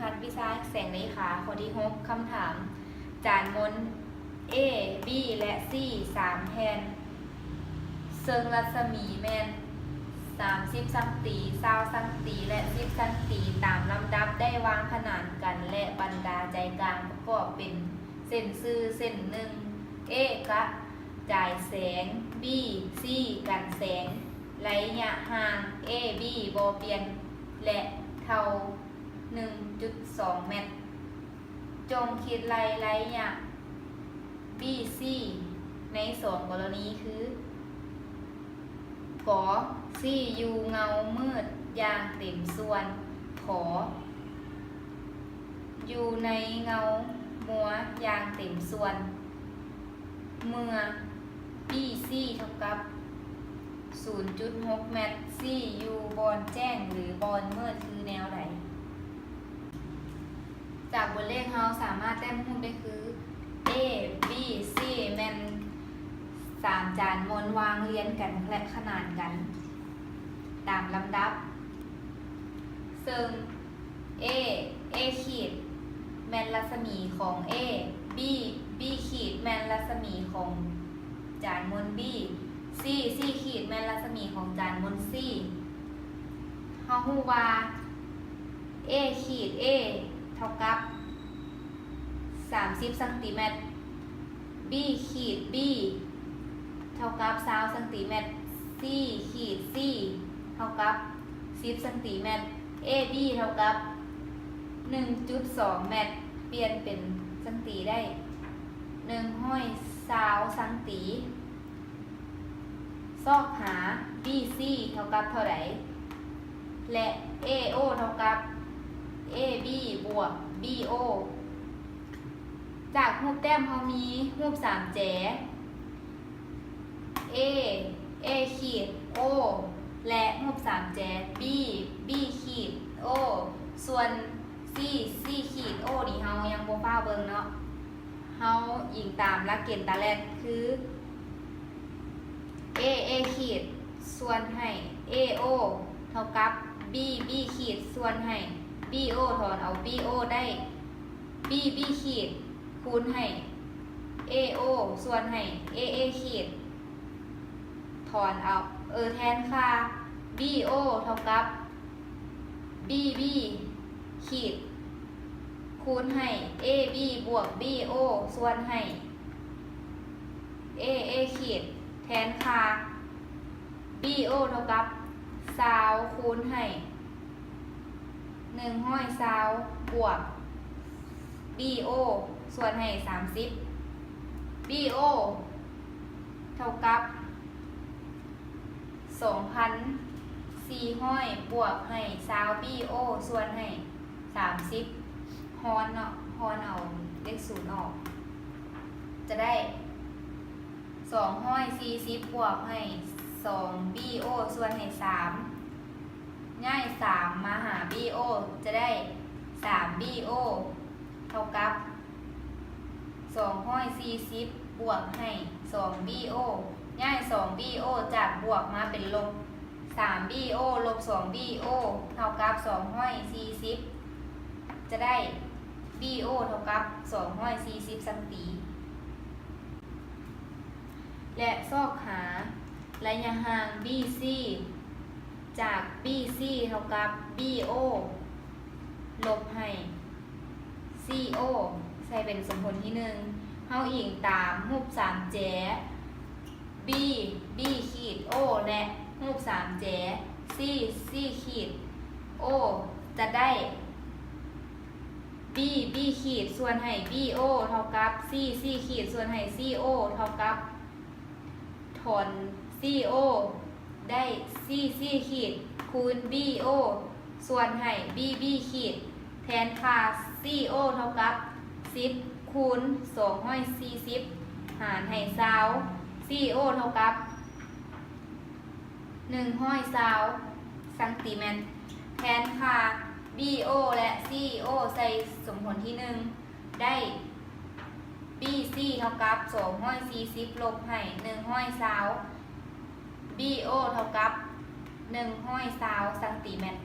ຫັດວິຊາແສງເລຂາ ຂໍ້ທີຫົກ ຄຳຖາມ ຈານມົນ A B ແລະ C ສາມແຜ່ນ ເຊິ່ງລັດສະໝີແມ່ນ ສາມສິບຊັງຕີ, ຊາວຊັງຕີ ແລະ ສິບຊັງຕີ ຕາມລຳດັບໄດ້ວາງຂະໜານກັນ ແລະ ບັນດາໃຈກາງປະກອບເປັນເສັ້ນຊື່ເສັ້ນໜຶ່ງ. A ກະຈາຍແສງ, B C ກັນແສງ. ໄລຍະຫ່າງ A B ບໍ່ປ່ຽນ ແລະ ເທົ່າໜຶ່ງຈຸດສອງແມັດ. ຈົ່ງຄິດໄລ່ໄລຍະ B C ໃນສອງກໍລະນີຄື ກ C ຢູ່ເງົາມືດຢ່າງເຕັມສ່ວນ, ຂ ຢູ່ໃນເງົາມົວຢ່າງເຕັມສ່ວນ. ເມື່ອ B C ເທົ່າກັບສູນຈຸດຫົກແມັດ, C ຢູ່ບ່ອນແຈ້ງ ຫຼື ບ່ອນມືດຄືແນວໃດ? ຈາກບົດເລກເຮົາສາມາດແຕ້ມຮູບໄດ້ຄື A B C ແມ່ນສາມຈານມົນວາງລຽນກັນ ແລະ ຂະໜານກັນຕາມລຳດັບ ເຊິ່ງ A A ຂີດ ແມ່ນລັດສະໝີຂອງ A, B B ຂີດ ແມ່ນລັດສະໝີຂອງຈານມົນ B, C C ຂີດ ແມ່ນລັດສະໝີຂອງຈານມົນ C. ເຮົາຮູ້ວ່າ A ຂີດ A ເທົ່າກັບສາມສິບຊັງຕີແມັດ, B ຂີດ B ເທົ່າກັບຊາວຊັງຕີແມັດ, C ຂີດ C ເທົ່າກັບສິບຊັງຕີແມັດ, A B ເທົ່າກັບໜຶ່ງຈຸດສອງແມັດ, ປ່ຽນເປັນຊັງຕີໄດ້ໜຶ່ງຮ້ອຍຊາວຊັງຕີ. ຊອກຫາ B C ເທົ່າກັບເທົ່າໃດ ແລະ A O ເທົ່າກັບ A B ບວກ B O. ຈາກຮູບແຕ້ມເຮົາມີຮູບສາມແຈ A A ຂີດ O ແລະ ຮູບສາມແຈ B B ຂີດ O ສ່ວນ C C ຂີດ O ນີ້ເຮົາຍັງບໍ່ຟ້າວເບິ່ງເນາະ. ເຮົາອີງຕາມຫຼັກເກນຕາແລັດຄື A A ຂີດ ສ່ວນໃຫ້ A O ເທົ່າກັບ B B ຂີດ ສ່ວນໃຫ້ B O ຖອນເອົາ B O ໄດ້ B B ຂີດ ຄູນໃຫ້ A O ສ່ວນໃຫ້ A A ຂີດ ຖອນເອົາ ເອີ ແທນຄ່າ B O ເທົ່າກັບ B B ຂີດ ຄູນໃຫ້ A B ບວກ B O ສ່ວນໃຫ້ A A ຂີດ ແທນຄ່າ B O ເທົ່າກັບຊາວ ຄູນໃຫ້ໜຶ່ງຮ້ອຍຊາວ ບວກ B O ສ່ວນໃຫ້ສາມສິບ B O ເທົ່າກັບ ສອງພັນສີ່ຮ້ອຍ ບວກໃຫ້ຊາວ B O ສ່ວນໃຫ້ສາມສິບ ຫອນເນາະ ຫອນເອົາເລກສູນອອກ ຈະໄດ້ສອງຮ້ອຍສີ່ສິບ ບວກໃຫ້ສອງ B O ສ່ວນໃຫ້ສາມ ຍ້າຍສາມມາຫາ B O ຈະໄດ້ສາມ B O ເທົ່າກັບ ສອງຮ້ອຍສີ່ສິບ ບວກໃຫ້ສອງ B O ຍ້າຍສອງ B O ຈາກບວກມາເປັນລົບ ສາມ B O ລົບສອງ B O ເທົ່າກັບສອງຮ້ອຍສີ່ສິບ ຈະໄດ້ B O ເທົ່າກັບສອງຮ້ອຍສີ່ສິບຊັງຕີ ແລະ ຊອກຫາໄລຍະຫ່າງ B C ຈາກ B C ເທົ່າກັບ B O ລົບໃຫ້ C O ໃສ່ເປັນສົມຜົນທີໜຶ່ງ ເຮົາອີງຕາມຮູບສາມແຈ B B ຂີດ O ແລະ ຮູບສາມແຈ C C ຂີດ O ຈະໄດ້ B B ຂີດ ສ່ວນໃຫ້ B O ເທົ່າກັບ C C ຂີດ ສ່ວນໃຫ້ C O ເທົ່າກັບ ຖອນ C O ໄດ້ C C ຂີດ ຄູນ B O ສ່ວນໃຫ້ B B ຂີດ ແທນຄ່າ C O ເທົ່າກັບສິບ ຄູນສອງຮ້ອຍສີ່ສິບ ຫານໃຫ້ຊາວ C O ເທົ່າກັບໜຶ່ງຮ້ອຍຊາວຊັງຕີແມັດ ແທນຄ່າ B O ແລະ C O ໃສ່ສົມຜົນທີໜຶ່ງ ໄດ້ B C ເທົ່າກັບສອງຮ້ອຍສີ່ສິບ ລົບໃຫ້ໜຶ່ງຮ້ອຍຊາວ B O ເທົ່າກັບໜຶ່ງຮ້ອຍຊາວຊັງຕີແມັດ.